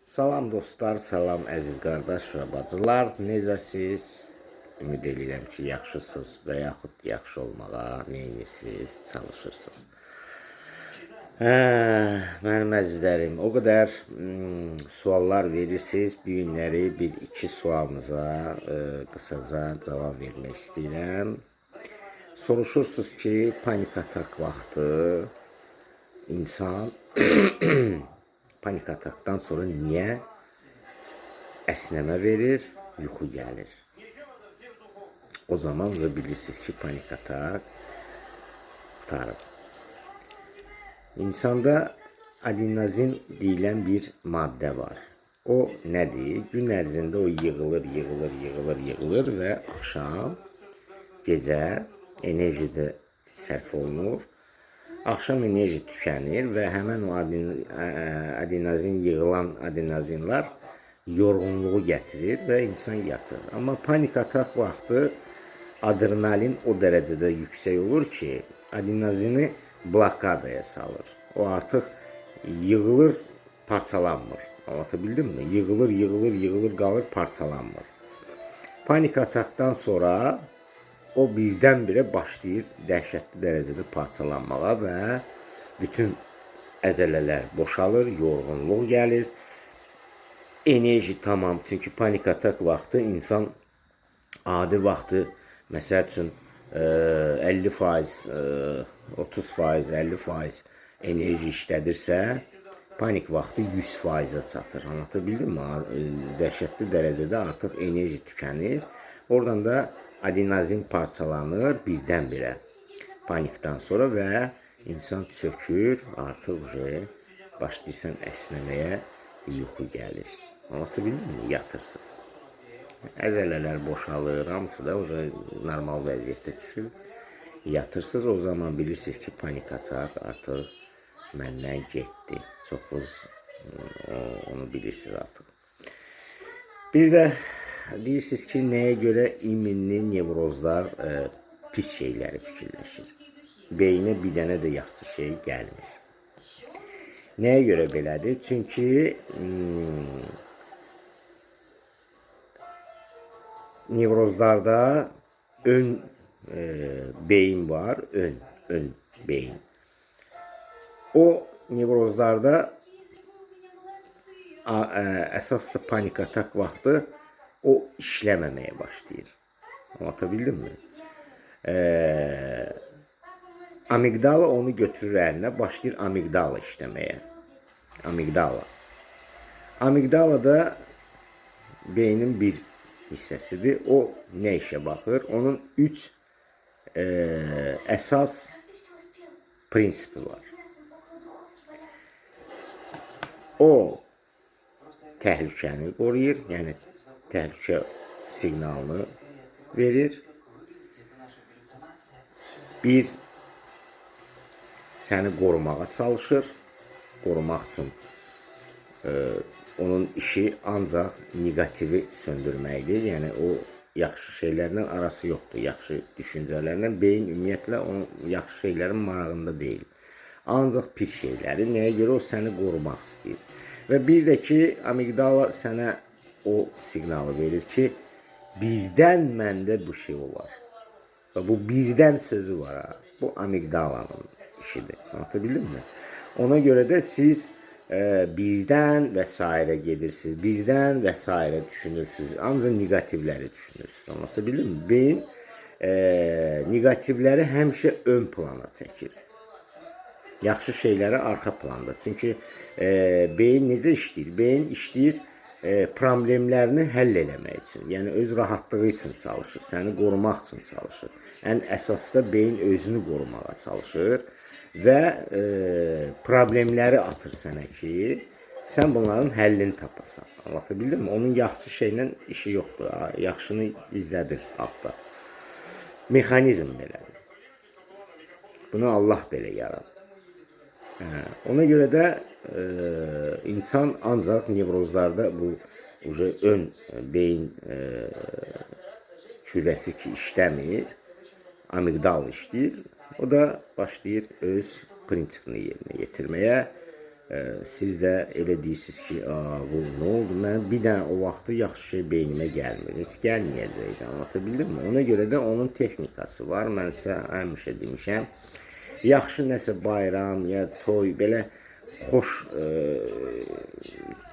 Salam dostlar, salam əziz qardaş və bacılar. Necəsiz? Ümid eləyirəm ki, yaxşısınız və yaxud yaxşı olmağa nə edirsiniz, çalışırsınız. Mənim əzizlərim, o qədər suallar verirsiniz. Bu günləri bir-iki sualınıza qısaca cavab vermək istəyirəm. Soruşursunuz ki, panik atak vaxtı insan panik atakdan sonra niyə əsnəmə verir, yuxu gəlir? O zaman da bilirsiniz ki, panik atak qurtarıb. İnsanda adenozin deyilən bir maddə var. O nədir? Gün ərzində o yığılır, yığılır, yığılır, yığılır və axşam, gecə enerji də sərf olunur. Axşam enerji tükənir və həmən o adenozin yığılan adenozinlər yorğunluğu gətirir və insan yatır. Amma panik atak vaxtı adrenalin o dərəcədə yüksək olur ki, adenozini blokadaya salır. O artıq yığılır, parçalanmır. Anlatabildim mi? Yığılır, yığılır, yığılır, qalır, parçalanmır. Panik atakdan sonra o birdən-birə başlayır dəhşətli dərəcədə parçalanmağa və bütün əzələlər boşalır, yorğunluq gəlir. Enerji tamam. Çünki panik atak vaxtı insan adi vaxtı məsəl üçün 50%, 30%, 50% enerji işlədirsə, panik vaxtı 100%-ə çatır. Anlatabildim mi? Dəhşətli dərəcədə artıq enerji tükənir. Oradan da adenozin parçalanır birdən-birə panikdən sonra və insan çökür, artıq uje başlayırsan əsnəməyə, yuxu gəlir. Anlatabildim mi? Yatırsınız. Əzələlər boşalır, hamısı da uje normal vəziyyətə düşür. Yatırsınız, o zaman bilirsiniz ki, panik atak artıq məndən getdi. Çoxunuz onu bilirsiniz artıq. Bir də deyirsiniz ki, nəyə görə iminli nevrozlar pis şeyləri fikirləşir? Beyinə bir dənə də yaxşı şey gəlmir. Nəyə görə belədir? Çünki nevrozlarda ön beyin var, ön beyin. O nevrozlarda əsas da panik atak vaxtı o işləməməyə başlayır. Anlatabildim mi? Amigdala onu götürür əlinə, başlayır amigdala işləməyə. Amigdala. Amigdala da beynin bir hissəsidir. O nə işə baxır? Onun 3 əsas prinsipi var. O təhlükəni qoruyur, yəni təhlükə siqnalını verir. Bir, səni qorumağa çalışır. Qorumaq üçün onun işi ancaq neqativi söndürməkdir. Yəni o yaxşı şeylərlə arası yoxdur, yaxşı düşüncələrlə. Beyin ümumiyyətlə onun yaxşı şeylərin marağında deyil. Ancaq pis şeyləri. Nəyə görə? O səni qorumaq istəyir. Və bir də ki, amigdala sənə o siqnalı verir ki, birdən məndə bu şey olar. Və bu birdən sözü var ha. Bu amigdalanın işidir. Anlatabildim mi? Ona görə də siz birdən və sairə gedirsiniz, birdən və sairə düşünürsünüz. Ancaq neqativləri düşünürsünüz. Anlatabildim mi? Beyin neqativləri həmişə ön plana çəkir. Yaxşı şeyləri arxa planda. Çünki beyin necə işləyir? Beyin işləyir problemlərini həll eləmək üçün. Yəni öz rahatlığı üçün çalışır, səni qorumaq üçün çalışır. Ən əsasda beyin özünü qorumağa çalışır və problemləri atır sənə ki, sən bunların həllini tapasan. Anlatabildim mi? Onun yaxşı şeylə işi yoxdur. Yaxşını gizlədir altda. Mexanizm belədir. Bunu Allah belə yaradıb. Ona görə də insan ancaq nevrozlarda bu uje ön beyin kürəsi ki işləmir, amigdal işləyir. O da başlayır öz prinsipini yerinə yetirməyə. Siz də elə deyirsiniz ki, bu nə oldu? Mən bir dənə o vaxtı yaxşı şey beynimə gəlmir. Heç gəlməyəcəkdi, anlata bildimmi? Ona görə də onun texnikası var. Mən sizə həmişə demişəm. Yaxşı nəsə bayram ya toy, belə xoş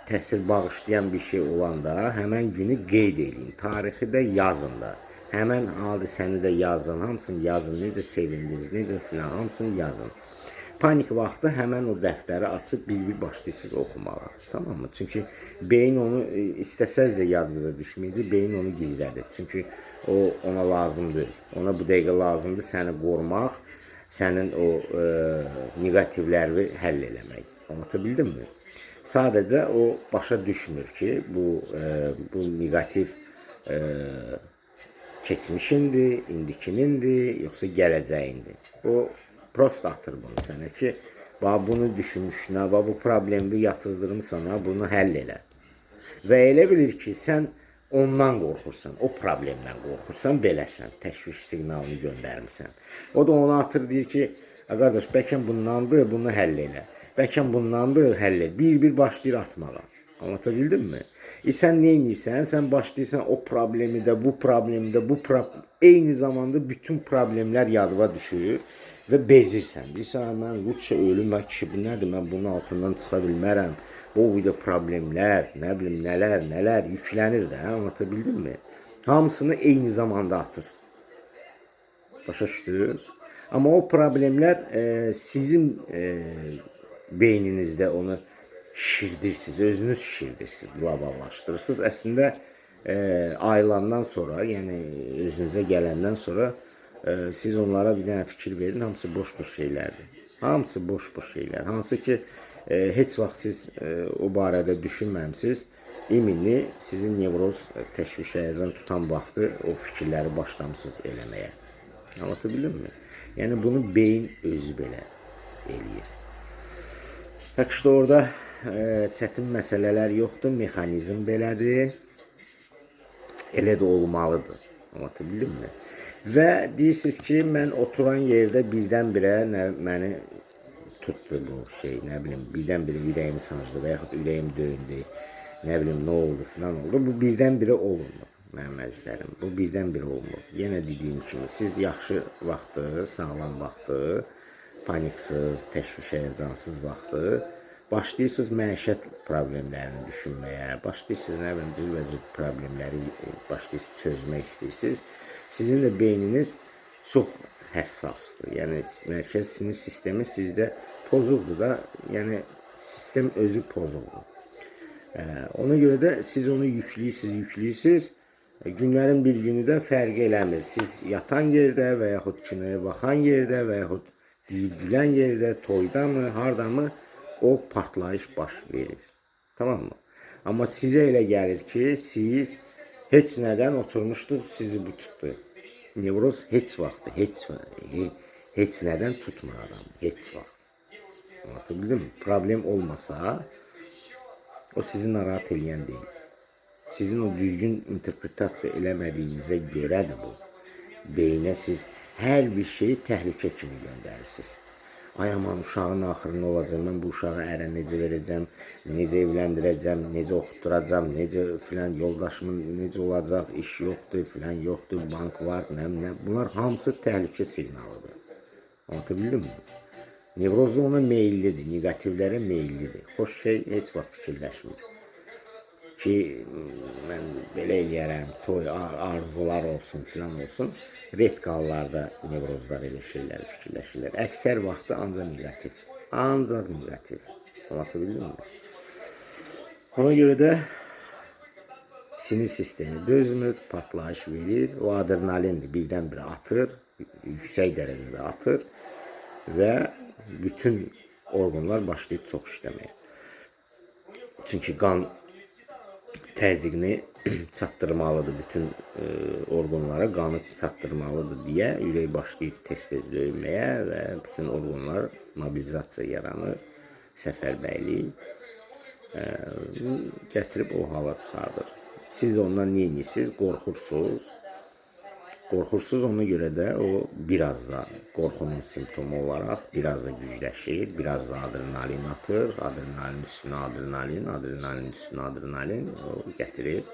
təsir bağışlayan bir şey olanda həmən günü qeyd eləyin. Tarixi də yazın da. Həmən hadisəni də yazın, hamısını yazın, necə sevindiniz, necə filan, hamısını yazın. Panik vaxtı həmən o dəftəri açıb bir-bir başlayırsınız oxumağa. Tamam mı? Çünki beyin onu istəsəz də yadınıza düşməyəcək, beyin onu gizlədir. Çünki o ona lazım deyil. Ona bu dəqiqə lazımdır səni qorumaq, sənin o neqativləri həll eləmək. Anlata bildimmi? Sadəcə o başa düşmür ki, bu neqativ keçmişindir, indikinindir, yoxsa gələcəyindir. O prosta atır bunu sənə ki, bax bunu düşünmüşsün, bax bu problemi yatızdırmısan, ha, bunu həll elə. Və elə bilir ki, sən ondan qorxursan, o problemdən qorxursan, beləsən, təşviş siqnalını göndərmisən. O da ona atır, deyir ki, qardaş, bəlkə bundandır, bunu həll elə. Bəlkə bundandır, həll elə. Bir-bir başlayır atmağa. Anlata bildimmi? Sən nə edirsən? Sən başlayırsan o problemi də, bu problemi də, bu eyni zamanda bütün problemlər yadıva düşür və bezirsən. Deyirsən, mən lütfə ölüm, kişi, bu nədir, mən bunun altından çıxa bilmərəm. Bu bir də problemlər, nə bilim, nələr, nələr yüklənir də, anlata bildimmi? Hamısını eyni zamanda atır. Başa düşdünüz? Amma o problemlər sizin beyninizdə onu şişirdirsiniz, özünüz şişirdirsiniz, qloballaşdırırsınız. Əslində, ayılandan sonra, yəni özünüzə gələndən sonra siz onlara bir dənə fikir verin, hamısı boş-boş şeylərdir. Hamısı boş-boş şeylər. Hansı ki, heç vaxt siz o barədə düşünməmisiniz, iminli sizin nevroz təşviş həyəcan tutan vaxtı o fikirləri başlamısınız eləməyə. Anlata bildimmi? Yəni, bunu beyin özü belə eləyir. Tak işte orada çətin məsələlər yoxdur, mexanizm belədir. Elə də olmalıdır. Anlata bildimmi? Və deyirsiniz ki, mən oturan yerdə birdən-birə məni tutdu bu şey, nə bilim, birdən-birə ürəyimi sancdı və yaxud ürəyim döyündü, nə bilim, nə oldu filan oldu. Bu birdən-birə olunmur, mənim əzizlərim. Bu birdən-birə olunmur. Yenə dediyim kimi, siz yaxşı vaxtı, sağlam vaxtı, paniksiz, təşviş həyəcansız vaxtı başlayırsınız məişət problemlərini düşünməyə, başlayırsınız, nə bilim, cürbəcür problemləri başlayırsınız çözmək istəyirsiniz. Sizin də beyniniz çox həssasdır. Yəni, mərkəz sinir sistemi sizdə pozuqdur da, yəni sistem özü pozuqdur. Ona görə də siz onu yükləyirsiniz, yükləyirsiniz. Günlərin bir günü də fərq eləmir. Siz yatan yerdə və yaxud kinoya baxan yerdə və yaxud deyib gülən yerdə, toydamı, hardamı o partlayış baş verir. Tamam mı? Amma sizə elə gəlir ki, siz heç nədən oturmuşdunuz, sizi bu tutdu. Nevroz heç vaxt, heç nədən tutmur adam, heç vaxt. Anlatabildim mi? Problem olmasa, o sizi narahat eləyən deyil. Sizin o düzgün interpretasiya eləmədiyinizə görədir bu. Beyinə siz hər bir şeyi təhlükə kimi göndərirsiniz. Ay aman, uşağın axırı nə olacaq, mən bu uşağı ərə necə verəcəm, necə evləndirəcəm, necə oxutduracam, necə filan, yoldaşımın necə olacaq, iş yoxdur, filan yoxdur, bank var, nə, nə. Bunlar hamısı təhlükə siqnalıdır. Anlata bildimmi? Nevrozlu ona meyillidir, neqativlərə meyillidir. Xoş şey heç vaxt fikirləşmir. Ki, mən belə eləyərəm, toy, arzular olsun, filan olsun. Redk hallarda nevrozlar elə şeyləri fikirləşirlər. Əksər vaxtı ancaq neqativ. Ancaq neqativ. Anlata bildimmi? Ona görə də sinir sistemi dözmür, partlayış verir. O adrenalindir, birdən-birə atır, yüksək dərəcədə atır və bütün orqanlar başlayır çox işləməyə. Çünki qan təzyiqini çatdırmalıdır, bütün orqanlara qanı çatdırmalıdır deyə ürək başlayır tez-tez döyünməyə və bütün orqanlar mobilizasiya yaranır, səfərbərlik gətirib o hala çıxardır. Siz ondan nə edirsiniz? Qorxursunuz. Qorxursunuz, ona görə də o biraz da qorxunun simptomu olaraq biraz da gücləşir, biraz da adrenalin atır, adrenalin üstünə adrenalin, adrenalin üstünə adrenalin o gətirir.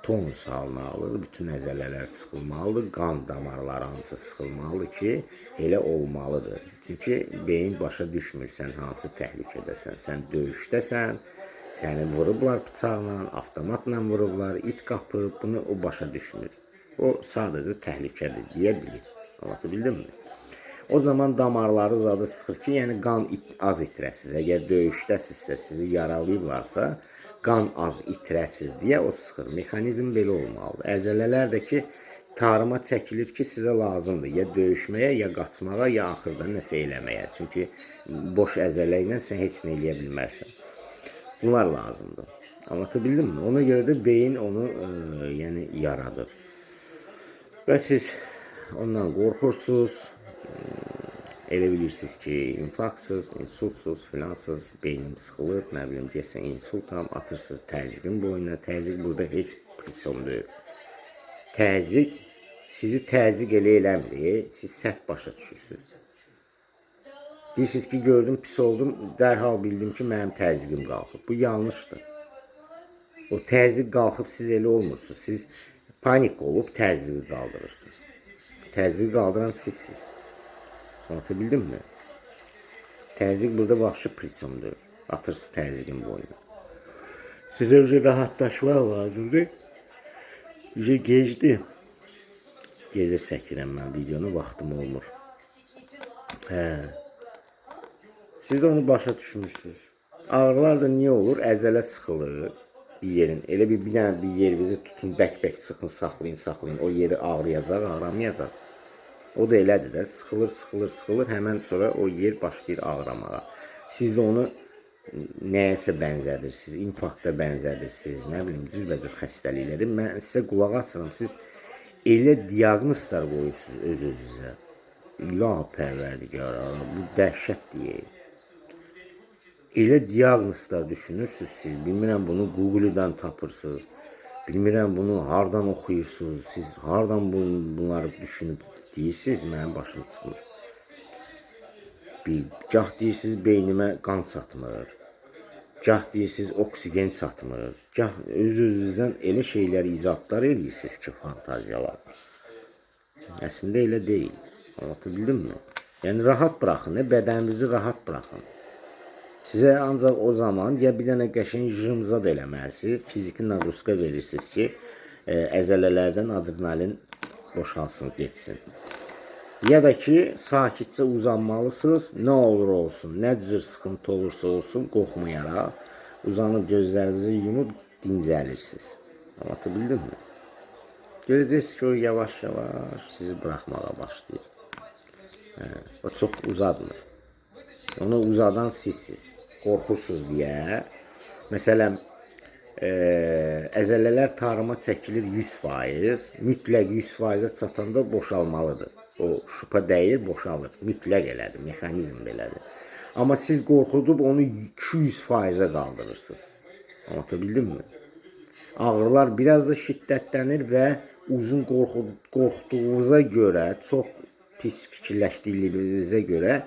Tonus halına alır, bütün əzələlər sıxılmalıdır, qan damarları hansı sıxılmalıdır ki, elə olmalıdır. Çünki beyin başa düşmür sən hansı təhlükədəsən, sən döyüşdəsən, səni vurublar bıçaqla, avtomatla vurublar, it qapıb, bunu o başa düşmür. O sadəcə təhlükədir deyə bilir. Anlatabildim mi? O zaman damarları zadı sıxır ki, yəni qan az itirəsiniz. Əgər döyüşdəsinizsə, sizi yaralayıblarsa, qan az itirəsiniz deyə o sıxır. Mexanizm belə olmalıdır. Əzələlər də ki, tarıma çəkilir ki, sizə lazımdır. Ya döyüşməyə, ya qaçmağa, ya axırda nəsə eləməyə. Çünki boş əzələ ilə sən heç nə eləyə bilmərsən. Bunlar lazımdır. Anlatabildim mi? Ona görə də beyin onu yəni yaradır. Və siz ondan qorxursunuz. Elə bilirsiniz ki, infarktsız, insultsuz, filansız, beynim sıxılır, nə bilim, deyəsən insultam, atırsınız təzyiqin boynuna. Təzyiq burada heç priçom deyil. Təzyiq sizi təzyiq elə eləmir, siz səhv başa düşürsünüz. Deyirsiniz ki, gördüm, pis oldum, dərhal bildim ki, mənim təzyiqim qalxıb. Bu yanlışdır. O təzyiq qalxıb siz elə olmursunuz. Siz panik olub təzyiqi qaldırırsınız. Təzyiqi qaldıran sizsiniz. Anlatabildim mi? Təzyiq burada vahşi priçom deyil. Atırsınız təzyiqin boynuna. Sizə öcə rahatlaşmaq lazımdır. Ücə gecdi. Gecə çəkirəm mən videonu, vaxtım olmur. Hə. Siz də onu başa düşmürsünüz. Ağrılar da niyə olur? Əzələ sıxılır bir yerin. Elə bir dənə bir yerinizi tutun, bək-bək sıxın, saxlayın, saxlayın. O yeri ağrıyacaq, ağramayacaq. O da elədir də, sıxılır, sıxılır, sıxılır, həmən sonra o yer başlayır ağramağa. Siz də onu nəyəsə bənzədirsiniz, infarkta bənzədirsiniz, nə bilim, cürbəcür xəstəliklərdir. Mən sizə qulaq asıram, siz elə diaqnozlar qoyursunuz öz-özünüzə. İlah pərverdigara, bu dəhşət deyil. Elə diaqnozlar düşünürsünüz siz, bilmirəm bunu Google-dan tapırsınız, bilmirəm bunu hardan oxuyursunuz, siz hardan bunları düşünüb deyirsiniz, mənim başım çıxmır. Bir, gah deyirsiniz, beynimə qan çatmır, gah deyirsiniz, oksigen çatmır, gah öz-özünüzdən elə şeylər, icadlar eləyirsiniz ki, fantaziyalar. Əslində elə deyil, anlatabildim mi? Yəni, rahat buraxın, bədəninizi rahat buraxın. Sizə ancaq o zaman ya bir dənə qəşəng jımzad eləməlisiniz, fiziki naqruska verirsiniz ki, əzələlərdən adrenalin boşalsın, getsin. Ya da ki, sakitcə uzanmalısınız, nə olur olsun, nə cür sıxıntı olursa olsun, qorxmayaraq uzanıb gözlərinizi yumub dincəlirsiniz. Anlatabildim mi? Görəcəksiniz ki, o yavaş-yavaş sizi buraxmağa başlayır. Hə, o çox uzatmır. Onu uzadan sizsiniz. Qorxursunuz deyə. Məsələn, əzələlər tarıma çəkilir 100%, mütləq 100%-ə çatanda boşalmalıdır. O şübhə dəyir, boşalır. Mütləq elədir, mexanizm belədir. Amma siz qorxudub onu 200%-ə qaldırırsınız. Anlatabildim mi? Ağrılar biraz da şiddətlənir və uzun qorxduğunuza görə, çox pis fikirləşdiyinizə görə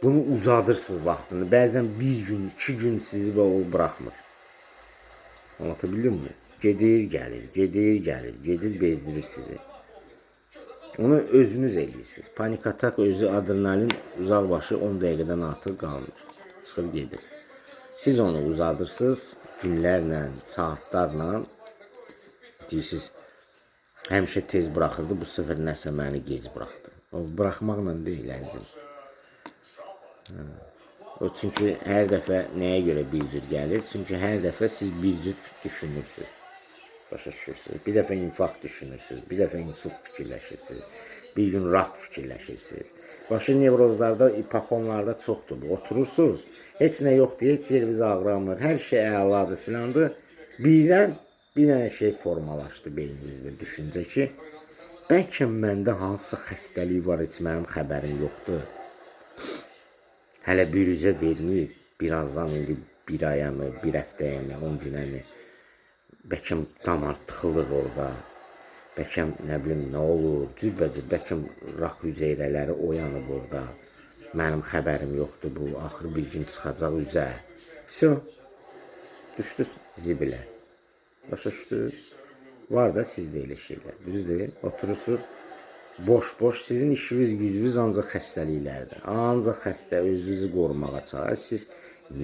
bunu uzadırsınız vaxtını. Bəzən bir gün, 2 gün sizi o buraxmır. Anlatabildim mi? Gedir, gəlir, gedir, gəlir, gedir, bezdirir sizi. Onu özünüz eləyirsiniz. Panik atak özü adrenalin uzaq başı 10 dəqiqədən artıq qalmır. Çıxır gedir. Siz onu uzadırsınız günlərlə, saatlarla. Deyirsiniz, həmişə tez buraxırdı, bu səfər nəsə məni gec buraxdı. O buraxmaqla deyil, əzizim. O çünki hər dəfə nəyə görə bir cür gəlir? Çünki hər dəfə siz bir cür düşünürsünüz. Başa düşürsünüz. Bir dəfə infarkt düşünürsünüz, bir dəfə insult fikirləşirsiniz, bir gün rak fikirləşirsiniz. Başı nevrozlarda, ipoxonlarda çoxdur bu. Oturursunuz, heç nə yoxdur, heç yeriniz ağramır, hər şey əladır filandır. Birdən bir dənə şey formalaşdı beyninizdə, düşüncə ki, bəlkə məndə hansısa xəstəlik var, heç mənim xəbərim yoxdur. Hələ bürüzə verməyib, birazdan indi bir aya mı, bir həftəyə mi, 10 günə mi, bəlkə damar tıxılır orada. Bəlkə nə bilim nə olur, cürbəcür, bəlkə rak hüceyrələri oyanıb orada. Mənim xəbərim yoxdur bu, axır bir gün çıxacaq üzə. Vso, düşdü zibilə. Başa düşdünüz? Var da sizdə elə şeylər. Düzdür? Oturursunuz, boş-boş, sizin işiniz, gücünüz ancaq xəstəliklərdir. Ancaq xəstə özünüzü qorumağa çalışırsınız. Siz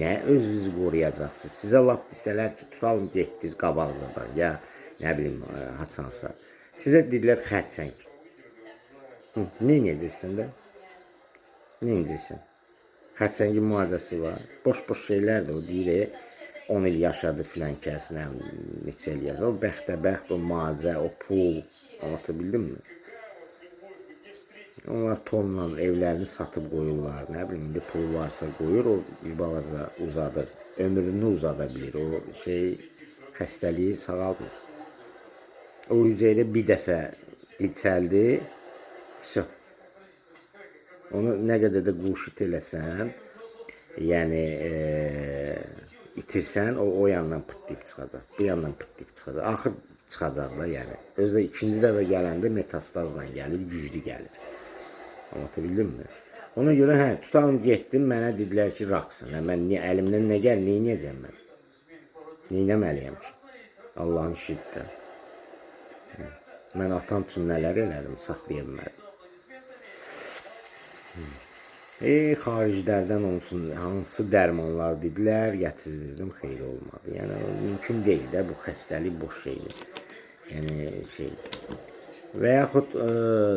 nə özünüzü qoruyacaqsınız? Sizə lap desələr ki, tutalım getdiniz qabaqcadan, ya nə bilim, haçansa. Sizə dedilər xərçəng. Nə edəcəksən də? Nə edəcəksən? Xərçəngin müalicəsi var. Boş-boş şeylərdir. O deyir, 10 il yaşadı filan kəs, nə neçə il yaşadı. O bəxtə bəxt, o müalicə, o pul. Anlatabildim mi? Onlar tonla evlərini satıb qoyurlar. Nə bilim, indi pul varsa qoyur, o bir balaca uzadır. Ömrünü uzada bilir. O şey, xəstəliyi sağalmır. O hüceyrə bir dəfə dirçəldi, vso. Onu nə qədər də quşit eləsən, yəni itirsən, o yandan pıtlayıb çıxacaq, bu yandan pıtlayıb çıxacaq. Axır çıxacaq da, yəni. Özü də ikinci dəfə gələndə metastazla gəlir, güclü gəlir. Anlatabildim mi? Ona görə, hə, tutalım getdim, mənə dedilər ki, raksan. Hə, mən niyə, əlimdən nə gəlir, neynəyəcəm mən? Neynəməliyəm ki? Allahın işidir də. Mən atam üçün nələr elədim, saxlaya bilmədim. Xariclərdən olsun, hansı dərmanlar dedilər, gətizdirdim, xeyri olmadı. Yəni, mümkün deyil də, bu xəstəlik boş şeydir. Yəni, şey. Və yaxud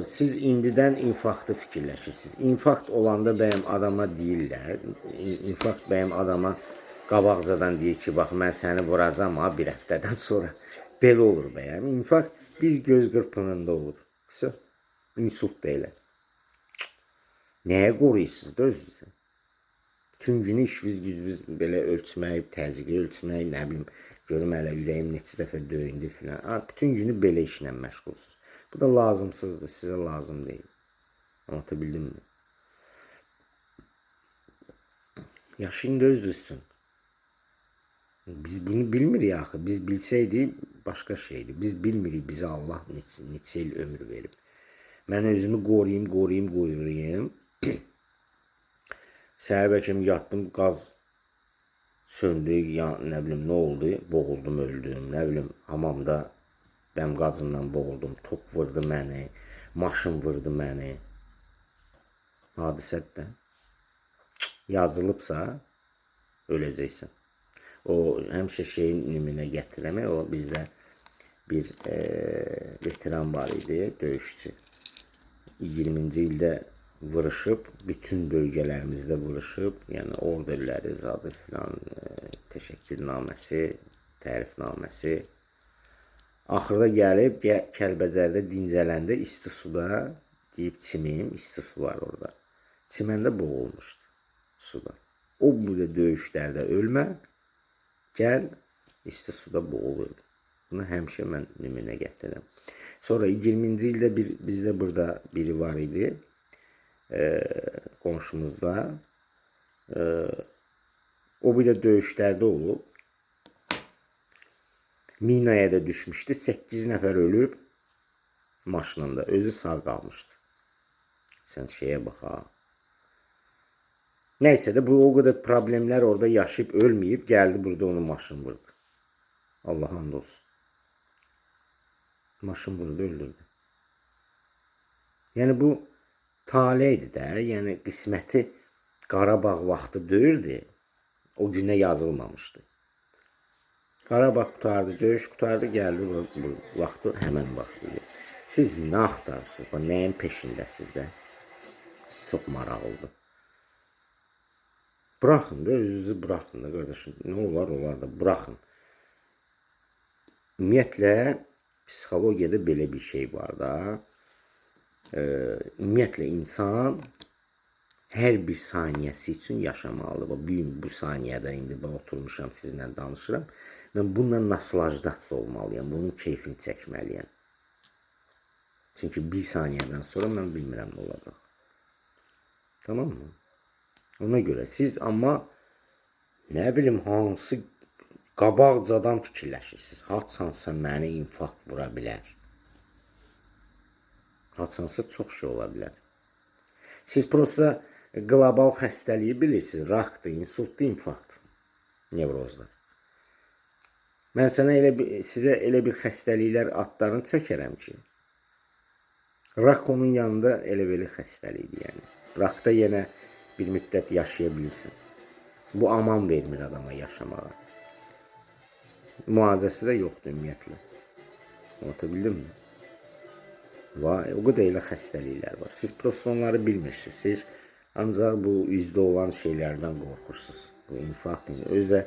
siz indidən infarktı fikirləşirsiniz. İnfarkt olanda bəyəm adama deyirlər, infarkt bəyəm adama qabaqcadan deyir ki, bax, mən səni vuracam ha, bir həftədən sonra. Belə olur bəyəm. İnfarkt bir göz qırpınında olur. İnsult da elə. Nəyə qoruyursunuz da özünüzü? Bütün günü işimiz gücümüz belə ölçmək, təzyiqi ölçmək, nə bilim, görüm hələ ürəyim neçə dəfə döyündü filan. Bütün günü belə işlə məşğulsunuz. Bu da lazımsızdır, sizə lazım deyil. Anlatabildim mi? Yaşayın da özünüz üçün. Biz bunu bilmirik axı. Biz bilsəydik başqa şeydir. Biz bilmirik bizə Allah neçə il ömür verib. Mən özümü qoruyum, qoruyum, qoruyum. Səhər bəlkə yatdım, qaz söndü, ya, nə bilim, nə oldu, boğuldum, öldüm, nə bilim, hamamda dəm qazından boğuldum, tok vurdu məni, maşın vurdu məni. Hadisədir də. Yazılıbsa, öləcəksən. O, həmişə şeyin nümunə gətirəmək, o bizdə bir veteran var idi, döyüşçü. 20-ci ildə vuruşub, bütün bölgələrimizdə vuruşub, yəni orderləri, zadı filan, təşəkkürnaməsi, tərifnaməsi. Axırda gəlib, Kəlbəcərdə dincələndə isti suda, deyib çimim, isti su var orada. Çiməndə boğulmuşdu suda. O bu da döyüşlərdə ölmə, gəl isti suda boğul öl. Bunu həmişə mən nümunə gətirirəm. Sonra 20-ci ildə bizdə burada biri var idi, qonşumuzda. O bir də döyüşlərdə olub. Minaya da düşmüşdü. 8 nəfər ölüb maşınında. Özü sağ qalmışdı. Sən şeyə bax ha. Nəysə də bu o qədər problemlər orada yaşayıb ölməyib, gəldi burada onu maşın vurdu. Allah and olsun. Maşın vurdu, öldürdü. Yəni bu tale idi də, yəni qisməti Qarabağ vaxtı deyirdi, o günə yazılmamışdı. Qarabağ qurtardı, döyüş qurtardı, gəldi bu vaxtı həmən vaxt idi. Siz nə axtarırsınız, nəyin peşindəsiniz də? Çox maraqlıdır. Buraxın da, özünüzü buraxın da, qardaşım. Nə olar, olar da, buraxın. Ümumiyyətlə, psixologiyada belə bir şey var da. Ümumiyyətlə, insan hər bir saniyəsi üçün yaşamalıdır. Bu gün, bu saniyədə indi mən oturmuşam, sizinlə danışıram. Mən bununla naslajdat olmalıyam, bunun keyfini çəkməliyəm. Çünki bir saniyədən sonra mən bilmirəm nə olacaq. Tamam mı? Ona görə siz amma nə bilim hansı qabaqcadan fikirləşirsiniz. Haçansa məni infarkt vura bilər. Haçansa çox şey ola bilər. Siz prosta qlobal xəstəliyi bilirsiniz. Rakdır, insultdur, infarkt, nevrozlar. Mən sənə elə bir, sizə elə bir xəstəliklər adlarını çəkərəm ki, rak onun yanında elə belə xəstəlikdir yəni. Rakda yenə bir müddət yaşaya bilirsən. Bu aman vermir adama yaşamağa. Müalicəsi də yoxdur ümumiyyətlə. Anlatabildim mi? Vay, o qədər elə xəstəliklər var. Siz prosta onları bilmirsiniz. Siz ancaq bu üzdə olan şeylərdən qorxursunuz. Bu infarkt, özə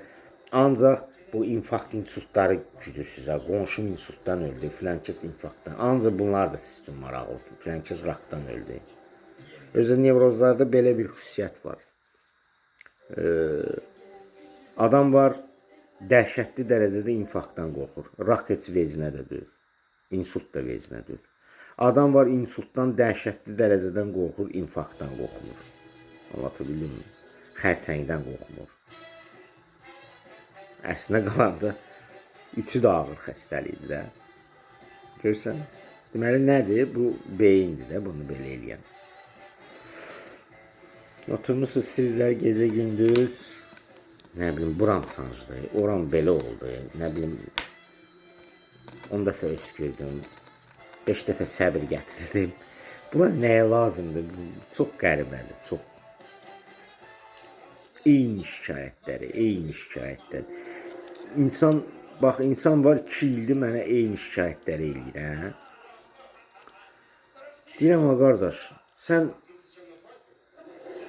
ancaq bu infarkt insultları güdürsünüz. Ha. Qonşum insultdan öldü, filankəs infarktdan. Ancaq bunlar da siz üçün maraqlı. Filankəs rakdan öldü. Özə nevrozlarda belə bir xüsusiyyət var. Adam var, dəhşətli dərəcədə infarktdan qorxur. Rak heç vecinə də deyil. İnsult da vecinə deyil. Adam var, insultdan dəhşətli dərəcədən qorxur, infarktdan qorxmur. Anlatabildim mi? Xərçəngdən qorxmur. Əslində qalanda üçü də ağır xəstəlikdir də. Görürsən? Deməli nədir? Bu beyindir də bunu belə eləyən. Oturmuşsunuz sizlər gecə gündüz, nə bilim buram sancdı, oram belə oldu, nə bilim 10 dəfə öskürdüm, 5 dəfə səbir gətirdim. Bunlar nəyə lazımdır? Bu çox qəribədir, çox. Eyni şikayətləri, eyni şikayətlər. İnsan, bax, insan var 2 ildir mənə eyni şikayətləri eləyir, hə? Deyirəm, ha qardaş, sən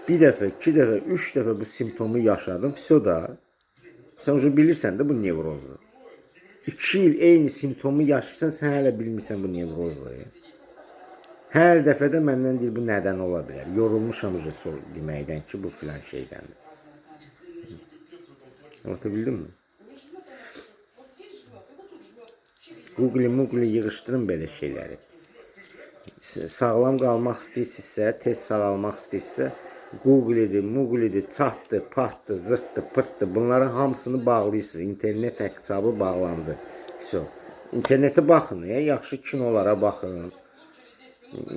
bir dəfə, iki dəfə, üç dəfə bu simptomu yaşadın, vəsə da. Sən уже bilirsən də bu nevrozdur. 2 il eyni simptomu yaşayırsan, sən hələ bilmirsən bu nevrozdur. Hər dəfə də məndən deyir bu nədən ola bilər. Yorulmuşam уже deməkdən ki, bu filan şeydəndir. Anlatabildim mi? Google, Google yığışdırın belə şeyləri. Sağlam qalmaq istəyirsinizsə, tez sağalmaq istəyirsinizsə, Google-dir, Google-dir, chatdır, patdır, zırtdır, pırtdır. Bunların hamısını bağlayırsınız. İnternet hesabı bağlandı. Vəsə. İnternetə baxın, ya, yaxşı kinolara baxın.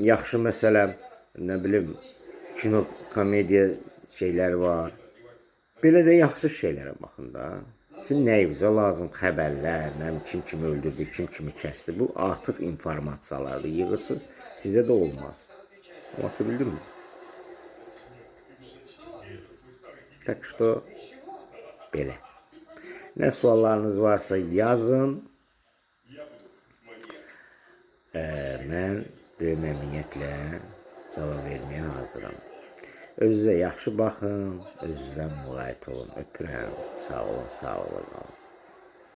Yaxşı məsələn, nə bilim, kino, komediya şeylər var. Belə də yaxşı şeylərə baxın da. Sizin nəyinizə lazım xəbərlər, nə bilim, kim kimi öldürdü, kim kimi kəsdi. Bu artıq informasiyalardır. Yığırsınız, sizə də olmaz. Anlatabildim mi? Tak что belə. Nə suallarınız varsa yazın. Mən böyük məmnuniyyətlə cavab verməyə hazıram. Özünüzə yaxşı baxın, özünüzdən müğayət olun. Öpürəm. Sağ olun, sağ olun.